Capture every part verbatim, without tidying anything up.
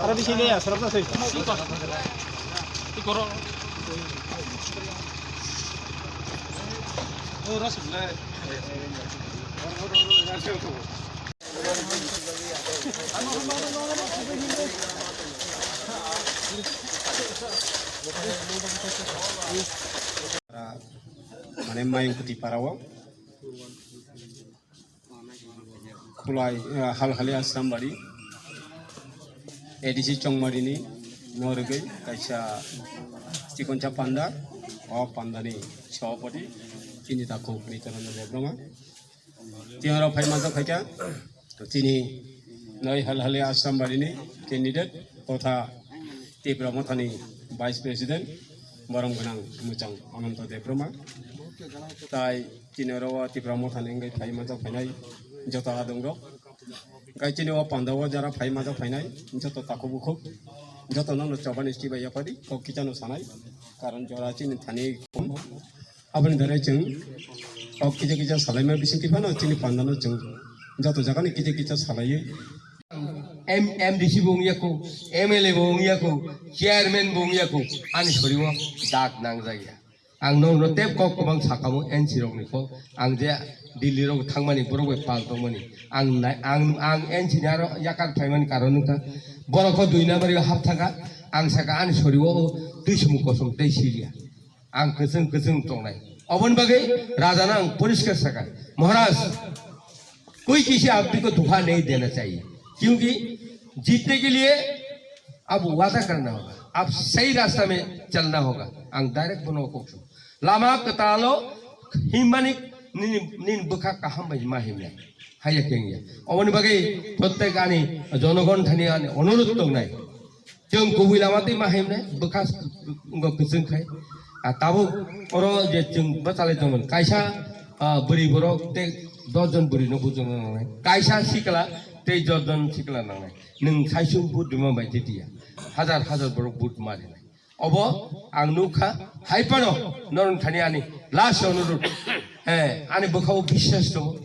Aro bisi de ya, sarap na soi. Mane Mayungkuti para o. Khulai, eh, Halhali Asrambari, A D C Chongmarini norwgwi kaisa chikonsa panda, o pandani sabapati chini takhuk Nityaranja Debbarma. Tiyaro phai manjak phaikha, chini noi Halhali Asrambari ni candidate totha Tipra Mothani Vice President, borom gwnang mwchang Ananta Debbarma. Tai chini oro o Tipra Mothani wngwi phai manjak phainai joto adongrok. Gai chini o panda o jara phai manjak phainai joto takhuk bukhuk, joto no chobani chibai yapari kok kichano sanai, karon jora chini thani kom. Aboni dare chwng kok kisa kisa salaima bisingtwi phano chini pandano chwng joto jagani kisa kisa salaiwi. M-, M D C bo wngya kho, M L A bo wngya kho, chairman bo wngya kho, ani soriwo dak nangjakya. Ang nokno tep kok kwbang sakamo N C rokni kok, ang je Delhi rok thangmani borok bai pal tongmani, ang nai-, ang, ang N C ni aro yakar phaimani karon wngkha, borok kho dui number o hap thangkha, ang saka ani soriwo o twi sumuk kosom tei siriya. Ang kwchwng kwchwng tongnai. Oboni bagwi rajano ang poriskar sakha, "Maharaj, koi kisi aadmi ko dhokha nahi dena chahiye, kyunki jeetne ke liye ab wada karna hoga, ab sahi rasta mein chalna hoga." Ang direct bono kok song. Lama kwtalo himmani nini, nini bwkha kaham bai ma himya. Haiya kengya. Oboni bagwi prottek ani jonogon thani ani onurudh tongnai. Chwng kubui lama tei ma himne bwkha s-, wngkha kwchwng khai. A tabuk oro je chwng bwchalai tongmani kaisa, ah, bwrwi borok tei dos jon bwrwi no bujokna nangnai. Kaisa sikla tei dos jon sikla nangnai. Nwng saichung vote rwma bai titiya. Hajar hajar borok vote ma rinai. Obo ang nukha hai phano norok thani ani last onurudh. Eh, ani bwkhao biswas tongo.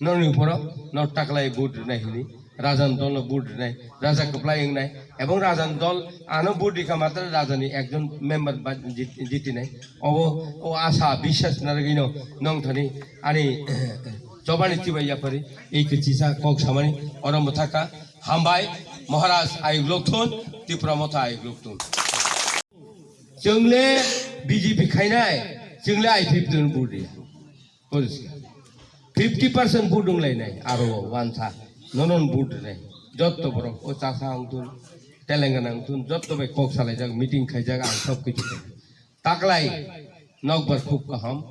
Norokni borok, norok taklai vote rwnai hwnwi, Rajan dolno vote rwnai, Raja kwplai wngnai, ebong Rajan dol ano vote rikha matra Rajani ekjon member ba jit-, jitinai. Obo, o asa biswas narwgwino nongthani ani chobani chibai yapari, ei kwchisa kok samani, oro mwthaka, hambai, Maharaj ayuk lokthun, Tipra Motha ayuk lokthun. Chwngle B J P khainai, chwngle I P F T no vote riya. Poriskar. Fifty percent vote wnglainai, aro o wansa, nonon vote rwnai. Jotto borok, o Chasa wngthun, Telangana wngthun, jotto bai kok salaijak, meeting khaijak, ang sob kichu khaijak. Taklai, nokbar khub kaham.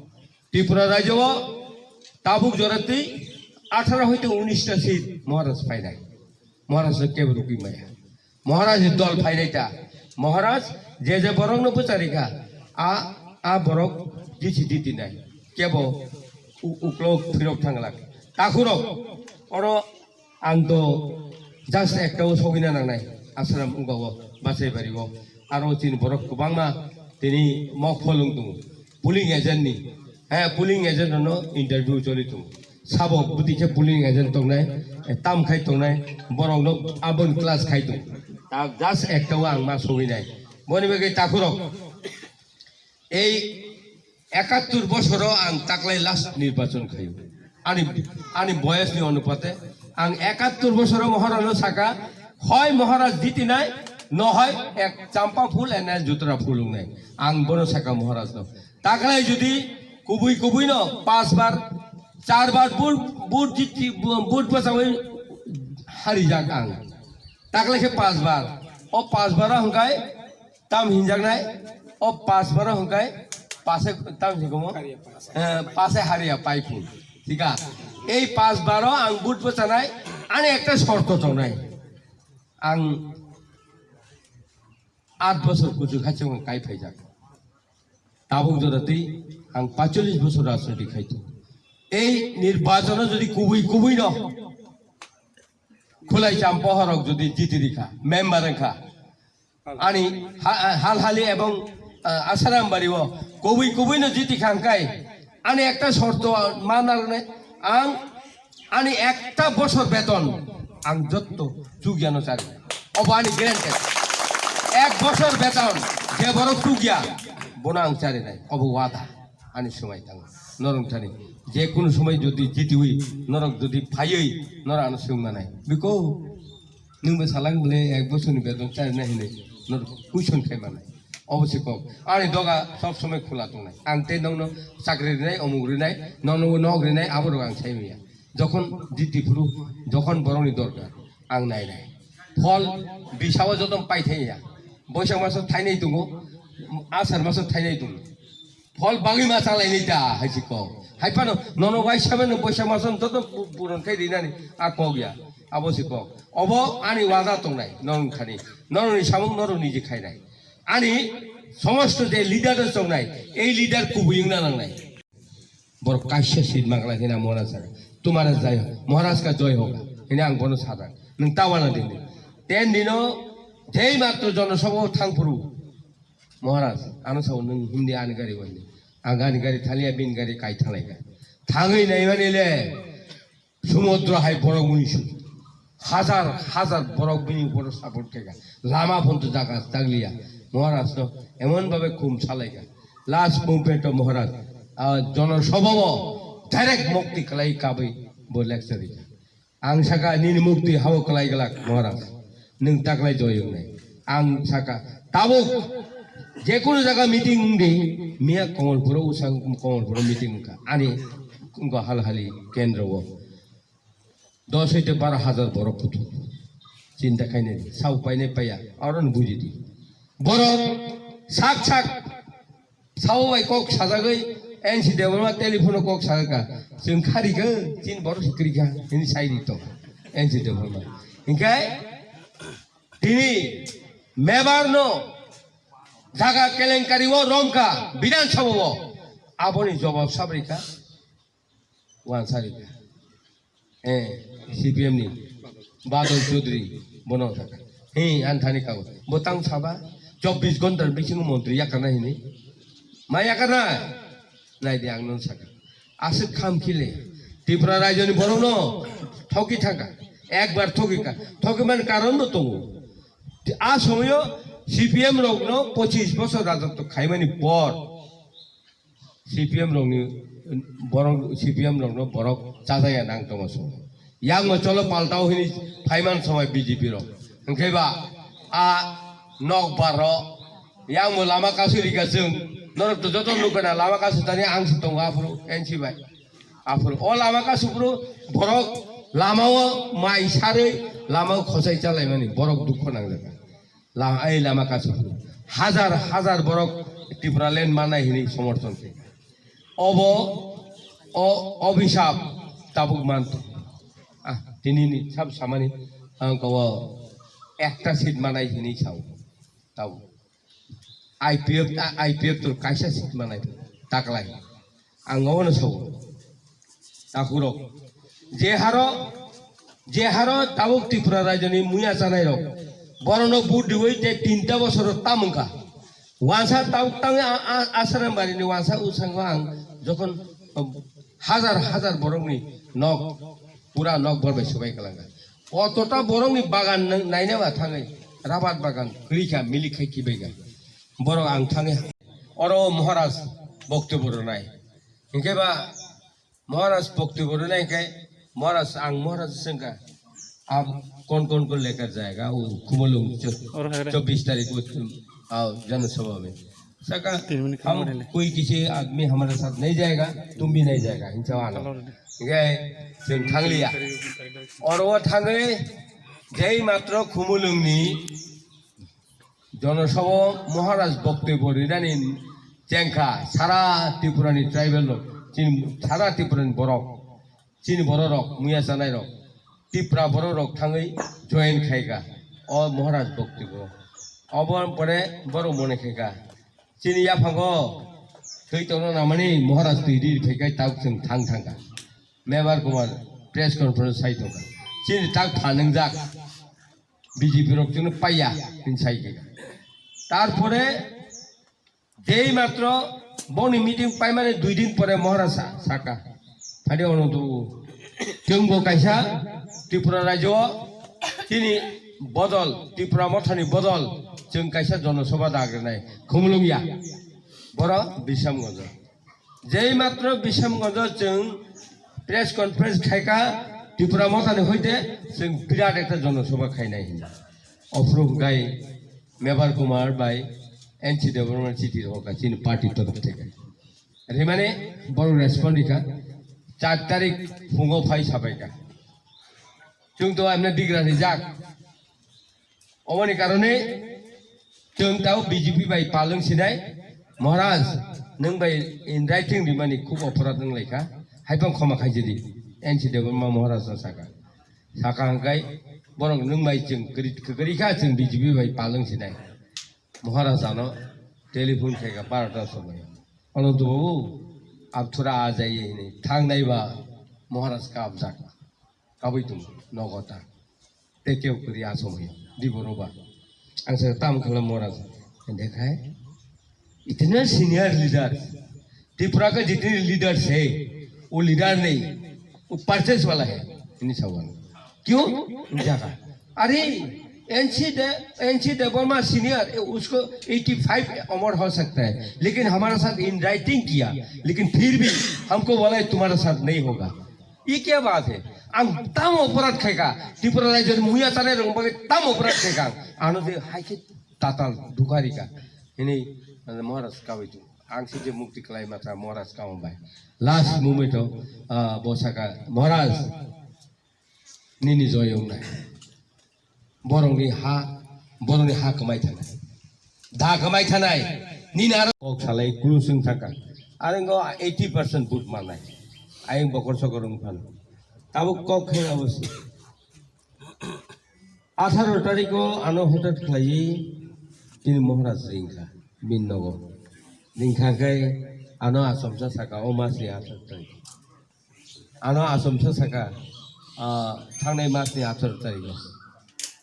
Tripura rajyo o tabuk joratwi atharo hoite unis ta seat Maharaj phainai. Maharaj no kebo rukwi maya. Maharaj ni dol phainai ta. Maharaj je je borok no bwcharikha, a, a borok dithi dithi nai. Kebo u-, uklok phirok thanglak. Takhurok, oro ang to just ekta o sogwina nangnai. Asram wngkha o, Basaibari o. Aro chini borok kwbangma tini mok pholung tongo. Polling agent ni, he, polling agent no interview choli tongo. Sabo bwtwi khe polling agent tongnai, eh, tam khai tongnai, borok no aboni class khai tong. Ta just ekta o ang ma sogwi nai. Boni bagwi takhurok, ei ekattor bosoro ang taklai last nirbachon khaio. Ani, ani boyos ni onupate ang ekattor bosoro Maharaj no saka, hoi Maharaj jitinai, no hoi ek champa phul ene jutra phul wngnai. Ang bono saka Maharaj no. Taklai jodi kubui kubui no pas bar, char bar vote, vote jiti, vote bwchawi harijak ang. Taklai khe pas bar. O pas bar o hwnkhe tam hinjaknai, o pas bar o hwnkhe pase tam hinjakomo, eh, pase hariya pai phun. Thika. Ei pas bar o ang vote bwchanai, ani ekta shorto tongnai. Ang Aat bosor kuchuk hai chwng kai phaijak. Tabuk jora twi ang paichollish bosor rajniti khai tongo. Ei nirbachono jodi kubui kubui no Khulai Champohorok jodi jiti rikha, member wngkha, ani ha-, Halhali ebong, ah, Asaram Bari o kubui kubui no jiti kha hwnkhe ani ekta shorto ma narwknai, ang ani ekta bosor beton ang jotto chugyano chari. Obo ani guarantee. Ek bosor beton je borok tukya, bono ang charinai. Obo wada. Ani swmai thango. Norok thani. Je kunu swmai jodi jitiwi, norok jodi phaiwi, norok ano swngmanai. Biko, nwng bo salang bole ek bosorni beton charinai hinwi, norok question khai manai. Obo se kok. Ani doga sob somoi khula tongnai. Ang tei nokno chakri rinai, omuk rinai, nokno nok rinai, abo rok ang sai manya. Jokhon jiti phuru, jokhon borokni dorkar, ang nai nai. Phol bisao joto pai thai ya. Boisak maso thainai tongo, asar maso thainai tongo. Phol bagwi ma chalai nai da, hai se kok. Hai phano nono waisa mano boisak maso joto pu-, puron khai rinani a kok ya. Abo se kok. Obo ani wada tongnai, norok thani. Norokni samung norok niji khainai. Ani somosto je leader tongnai, ei leader kubui wngna nangnai. Borok kaisa seat mangla hina Maharaj saka. Tumhara jai ho, Maharaj ka jai hoga. Hina ang bono sada. Nwng tawana dini. Ten dino, jei matro jono sobo thangphuru. Maharaj, ano sao nwng hindi ani gari wani. Ang ani gari thaliya bin gari kai thalaika. Thangwi naimani le. Sumudro hai borok muisu. Hajar hajar borok bini borok support khaika. Lama phonto jaga tagliya. Maharaj no emon bhabe khum salaika. Last movement of Maharaj. Ah, jono sobabo direct mukti kalai kabai bo lecture rika. Ang saka nini mukti hao kalai galak Maharaj. Nwng taklai joyong nai. Ang saka tabuk jekunu jaga meeting wngdi miya Komolpuro usang Komolpuro meeting wngkha. Ani wngkha halhali kendro o. Dos hoite baro hajar borok kutu. Chinta khainai, sao painai paiya, aron bujidi. Borok sak sak sao bai kok sajagwi N C Debbarma telephone kok sajaka. Chwng kharika, chin borok sikrika, hini saidi to N C Debbarma. Hinkhe tini mebar no jaga kelenkari o romka Bidhan Sabha o aboni jobab sabrika. Wansari. Eh, C P M ni. Badal Chaudhary. Bono saka. He, anthani kago. Botang saba. Chobbish ghonta bisingo montri yakana hini. Ma yakana? Nai di ang non saka. Asik kham khile. Tripura rajyo ni borok no. Thoki thangka. Ekbar thoki ka. Thoki man karon no tongo. A somoyo C P M rok no pochis bosor rajotw khaimani por. C P M rokni borok, C P M rokno borok chajaya nang tongo chwng. Yang bo cholo paltao hini phaiman somai B J P rok. Hwnkhe ba a nokbar ro yang bo lama kasu rika chwng. Norok to joto nukana lama kasu tani ang se tongo aphuru N C bai. Aphuru o lama kasu phuru borok lamao mai sarwi lamao khosai chalaimani borok dukho nangjak. Lama, ei lama kasu. Hajar, hajar borok Tipraland manai hini somorthon khe. Obo, o, obisap tabuk manto. Ah, tini ni sab samani, ang kawo ekta seat manai hini sao. Tabuk. I P F, a, I P F to kaisa seat manai. Taklai. Ang obono sao. Takhurok. Je haro, je haro tabuk Tripura rajyoni muya chanai rok. Borokno vote diwi te tinta bosor tam wngkha. Wansa tabuk tangwi a, a, Asarambari ni wansa usango ang jokhon, um, hajar hajar borokni nok, pura nok bor bai subai kalangkha. Otota borokni bagan nang-, naina ba thangwi rabar bagan kwrwikha milik khai kibaikha. Borok ang thangwi oro Maharaj boktobyo rwnai. Hinkhe ba Maharaj boktobyo rwnai hinkhe Maharaj ang Maharaj swngkha. Ab kon kon ko lekar jayega, wo Khumulwng cho-, Oro hai re. Chobbish tarik ko, ah, Jana Sabha mein. Saka, Tin minute hum kamo re le. Koi kisi aadmi hamare saath nahi jayega, tum bhi nahi jayega, hinsa wala. Hello, re. Hinkhe chwng thangliya. Oro o thangwi jai matro Khumulwng ni Jonosabha Maharaj boktobyo rinani chengkha sara Tripura ni tribal rok, chini sara Tripura ni borok, chini borok rok, muya chanai rok, Tipra borok rok thangwi join khaikha o Maharaj boktobyo. Obo pore borok mone khaikha chini yaphango twi tongna namani Maharaj twi ri phaikha tabuk chwng thang thangkha. Mebar Kumar press conference sai tongkha. Chini tak phanwngjak. B J P rok chwngno paiya, hini sai khe. Tarpore jei matro boni meeting paimani dui din pore Maharaj sa-, saka. Thani ono tu chwngbo kaisa Tripura rajyo o chini Bodol, Tipra Mothani bodol, chwng kaisa jonosabha dagrinai, Khumulwngya, boro Bisramganjo. Jei matro Bisramganjo chwng press conference khaikha, Tipra Mothani hoite chwng birat ekta jonosabha khainai hinwi. Ophuru hwnkhe Mebar Kumar bai N C Debbarma chiti rwkha chini party torof theke. Rimani borok respond rikha, char tarik phungo phai sabaikha. Chwng to amne digra rijak. Oboni karone chwng tao B J P bai palwng sinai, Maharaj, nwng bai in writing rimani khub oporadh nwng laikha, haipang khoma khaijadi, N C Debbarma Maharaj no saka. Saka hwnkhe borok nwng bai chwng kwrwi, kwrwi kha chwng B J P bai palwng sinai. Maharaj ano telephone khaikha barota somoi. Ananto babu, ab thora a jaiye hinwi thangnai ba Maharaj kabjak. Kabui tongo, nogo ta. Tei kebo kwrwi a somoi, di boro ba. Ang sa tam khala Maharaj. Dekhai, itna senior leader. Tripura ka jitni leader se, wo leader nahi, wo purchase wala hai. Ini sawal. Kyun? Jaga. अरे एनसी दे एनसी देवर्मा सीनियर, उसको eighty five अमर हो सकता है, लेकिन हमारे साथ in writing किया, लेकिन फिर भी हमको बोला है तुम्हारे साथ नहीं होगा। Ye kya baat hai? Ang tamo oporadh khaikha, Tripura rajyoni muya chanai rok bagwi tamo oporadh khaikha. Ano je hai khe tatal dukarika. Hini Maharaj kabai tu. Ang se je mukti klai mata Maharaj kabai. Last moment o, ah, bo saka, Maharaj, nini joy wngnai. Borokni ha, borokni ha kwmai thanai. Da kwmai thanai. Nini aro kok salai kunu swng thangkha. Are ngo eighty percent vote manai. Ayang bokor sokor wng phano. Tabuk kok khe abo se. Atharo tarikh o ano hotat khlaiwi tini Maharaj ringkha. Bin nogo. Ringkha khe ano achomsa saka o masni atharo tarikh. Ano achomsa saka, ah, thangnai masni atharo tarikh o.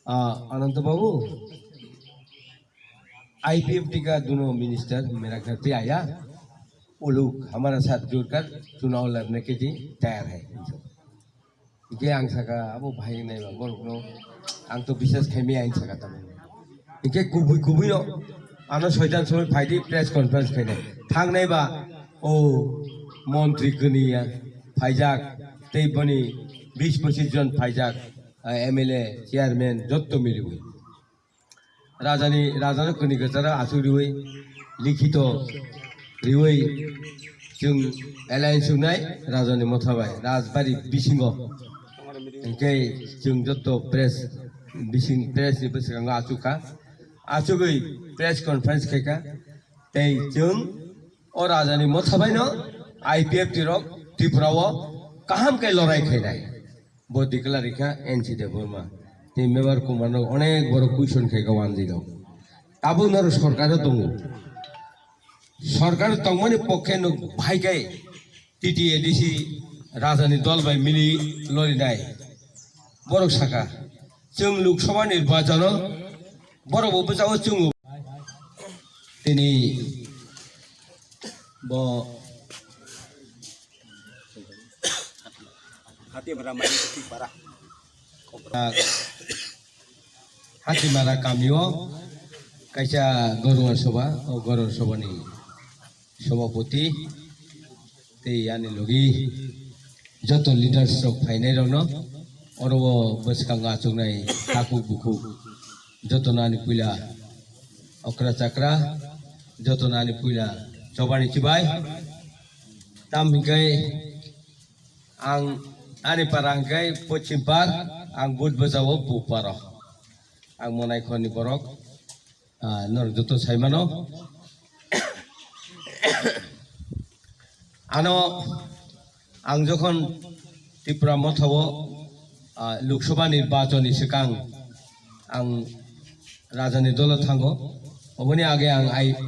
Ah, Ananto Babu, IPFT का दोनों मिनिस्टर मेरा घर पे आया, वो लोग हमारा साथ जुड़कर चुनाव लड़ने के लिए तैयार है। Hingke ang saka, abo bahai nai ba borok no, ang to biswas khaimaya ang saka tamo. Hingke kubui kubui no, ano soitan somoi phaidi press conference khainai. Thangnai ba, o montri kuniya phaijak, tei boni bis pochis jon phaijak, ah, M L A, chairman, jotto miliwi. Rajani, rajano kuni kwcharo aswk riwi, likhito riwi, chwng alliance wngnai rajani motha bai, rajbari bisingo. Hingke chwng jotto press, bising press ni bwskango achukha. Achugwi press conference khaikha. Tei chwng o rajani motha baino I P F T rok Tripura o kaham khe lorai khainai. Bo declare kha N C Debbarma. Tei Mebar Kumar no onek borok question khaikha wanjwi rok. Tabuk norok sorkar o tongo. Sorkar tongmani pokhe no bahai khe T T A D C rajani dol bai mili lorinai. Borok saka, chwng Lok Sabha nirbachano borok bo bwsao chwngo. Tini bo Hatimara kamio kaisa Garuwa Sabha, o Garuwa Sabhani Sabhapati tei ani logi joto leaders rok phainai rokno oro o bwskango achuknai takhuk bukhuk jotono ani puila okra chakra jotono ani puila chobani chibai tam hinkai ang ani para hinkai pochim par ang bud bwsao bu paro ang monai khorni borok. Ah, norok joto sai mano. Ano ang jokhon Tripura mothao, ah, Lok Sabha nirbachon ni swkang ang rajani dolo thango. Oboni age ang I-,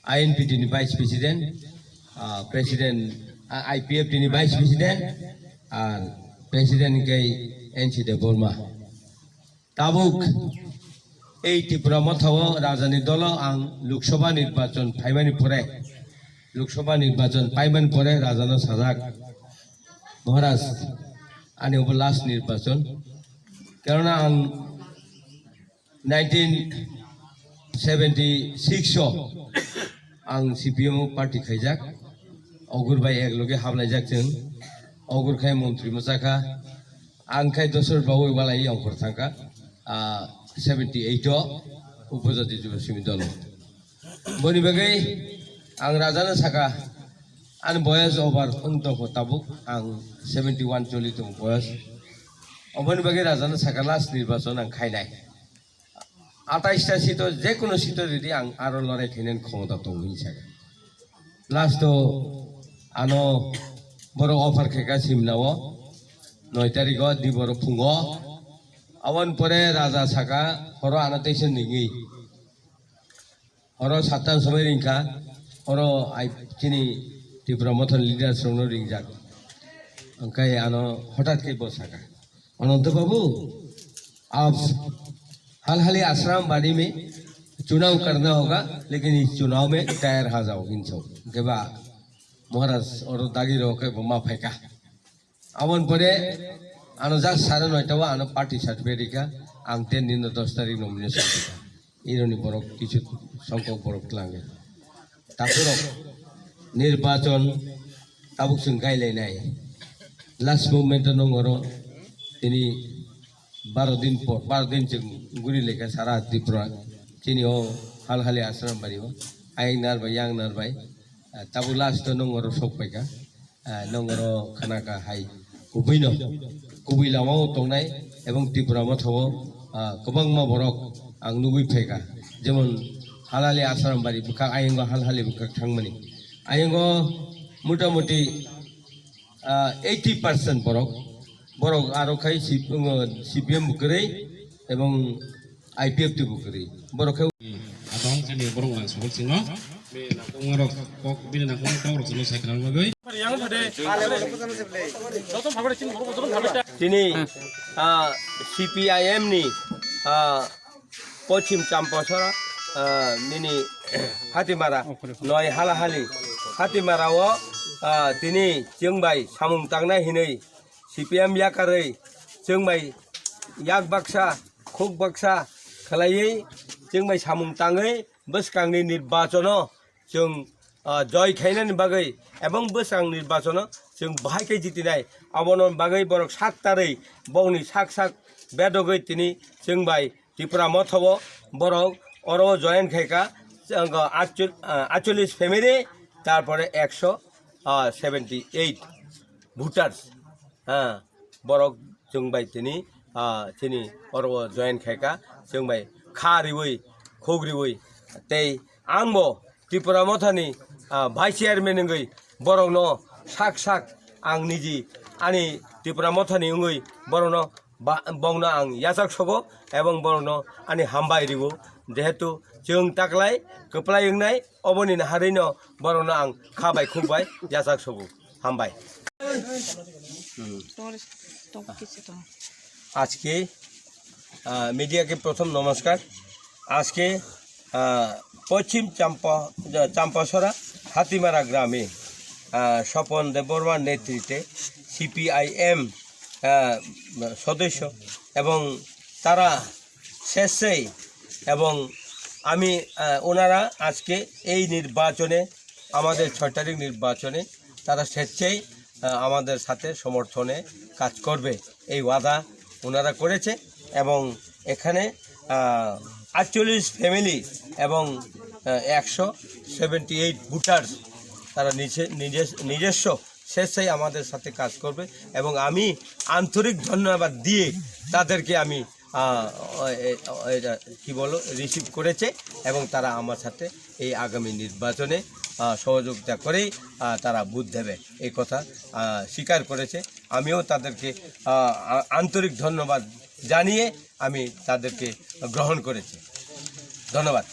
I N P T ni vice president, ah, president, ah, I P F T ni vice president, ar president khe N C Debbarma. Tabuk ei Tripura mothao rajani dolo ang Lok Sabha nirbachon phaimani pore, Lok Sabha nirbachon paimani pore rajano sajak, "Maharaj, ani obo last nirbachon, karona ang Nineteen seventy six o ang C P M o party khaijak, Ogur bai ek loge hablaijak chwng, Ogur khai montri mwchakha, ang khai Dosor Babu walai ongkhor thangkha, ah, seventy eight o Upajati Jubo Simi dolo. Boni bagwi ang rajano saka, ani boyas over wng tongkho tabuk, ang seventy one choli tongo boyas. Oboni bagwi rajano saka last nirbachon ang khainai. Atais ta seat o, je kono seat o ridi ang aro lorai khainani khomota tongo hinwi saka. Last o ano borok offer khaika Simna o, noi tarik o di borok phungo. Aboni pore raja saka horo ano teisa ningwi. Oro sattan somoi ringkha, oro ai chini Tipra Mothani leaders rokno ringjak. Hwnkhe ano hotat khe bo saka, "Ananta babu, aap hal hali ashram bari mein chunav karna hoga, lekin is chunav mein tyar ha jao," hinso. Hwnkhe ba Maharaj oro dagi rok khe bo ma phaikha. Aboni pore ano just sare noita o ano party certificate rikha, ang ten din dos tarik nomination rikha. Ironi borok kichu songkok borok tlange. Takurok nirbachon tabuk chwng kailainai. Last moment o nongoro tini baro din por, baro din chwng guri lekha sara Tripura. Chini o hal hali ashram bari o. Ayang nar bai, yang nar bai. Ah, tabuk last o nongoro sok paikha. Ah, nongoro khana kha hai kubui no, kubui lama o tongnai ebong Tripura Motha o, ah, kwbangma borok ang nugui phaikha, jemon halhali Asarambari bwkhak, ayang o halhali bwkhak thangmani, ayang o motamuti, ah, eighty percent borok, borok aro khai C P M bwkrwi ebong I P F T bwkrwi borok khe. Atong chini borok ang subuk singo. Be nakong rok kok bini nakong kok rok salo sai khna bagwi. Tini, ah, C P I M ni, ah, Pochim Champa Sora, ah, nini Hatimara, noi halahali Hatimara o, ah, tini chwng bai samung tangnai hinwi C P M yakarwi chwng bai yak baksa, khuk baksa khlaiwi chwng bai samung tangwi bwskangni nirbachono chwng, ah, joy khainani bagwi ebong bwskang nirbachono chwng bahai khe jitinai, abono bagwi borok sak tarwi bongni sak sak bedogwi tini chwng bai Tripura Motha o borok oro join khaikha, chwng, ah, atchol-, ah, atchollish family, tarpore ekso, ah, seventy eight voters. Ha, borok chwng bai tini, ah, chini oro o join khaikha, chwng bai kha riwi, khuk riwi, tei ang bo Tripura Mothani, ah, vice chairman wngwi borokno sak sak ang niji ani Tripura Mothani wngwi borokno ba-, bongno ang yachak sogo ebong borokno ani hambai riwo, jehetu chwng taklai kwplai wngnai, oboni harino borokno ang kha bai khuk bai yachak sogo. Hambai. আজকে, আহ, মিডিয়াকে প্রথম নমস্কার। আজকে, আহ, পশ্চিম চাম্পা, চাম্পাসরা হাতিমারা গ্রামে, আহ, স্বপন দেববর্মার নেতৃত্বে সিপিআইএম, আহ, সদস্য এবং তারা স্বেচ্ছায় এবং আমি, আহ, ওনারা আজকে এই নির্বাচনে, আমাদের ছয় তারিখ নির্বাচনে তারা স্বেচ্ছায়, আহ, আমাদের সাথে সমর্থনে কাজ করবে, এই ওয়াদা ওনারা করেছে। এবং এখানে, আহ, আটচল্লিশ ফ্যামিলি এবং, আহ, একশো সেভেন্টি এইট ভোটার্স তারা নিজে-, নিজে-, নিজস্ব স্বেচ্ছায় আমাদের সাথে কাজ করবে এবং আমি আন্তরিক ধন্যবাদ দিয়ে তাদেরকে আমি, আহ, এ-, এ-, এটা কি বলো, রিসিভ করেছে এবং তারা আমার সাথে এই আগামী নির্বাচনে, আহ, সহযোগিতা করেই, আহ, তারা ভোট দেবে, এই কথা, আহ, স্বীকার করেছে। আমিও তাদেরকে, আহ, আ-, আন্তরিক ধন্যবাদ জানিয়ে আমি তাদেরকে গ্রহণ করেছি। ধন্যবাদ।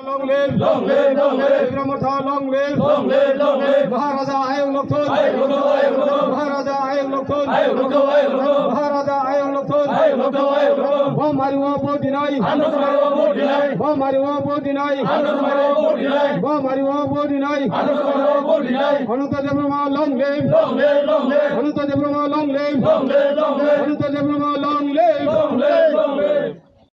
Long live! Long live! Long live! Tipra Motha, long live! Long live! Long live! Maharaja Ayung Lokthun! Ayung Lokthun! Ayung Lokthun! Maharaja Ayung Lokthun! Ayung Lokthun! Ayung Lokthun! Maharaja Ayung Lokthun! Ayung Lokthun! Ayung Lokthun! Bomb hari wo bo dinai! Andos hari wo bo dinai! Bomb hari wo bo dinai! Andos hari wo bo dinai! Bomb hari wo bo dinai! Andos hari wo bo dinai! Ananta Debbarma, long live! Long live! Long live! Ananta Debbarma, long live! Long live! Long live! Ananta Debbarma, long live! Long live! Long live!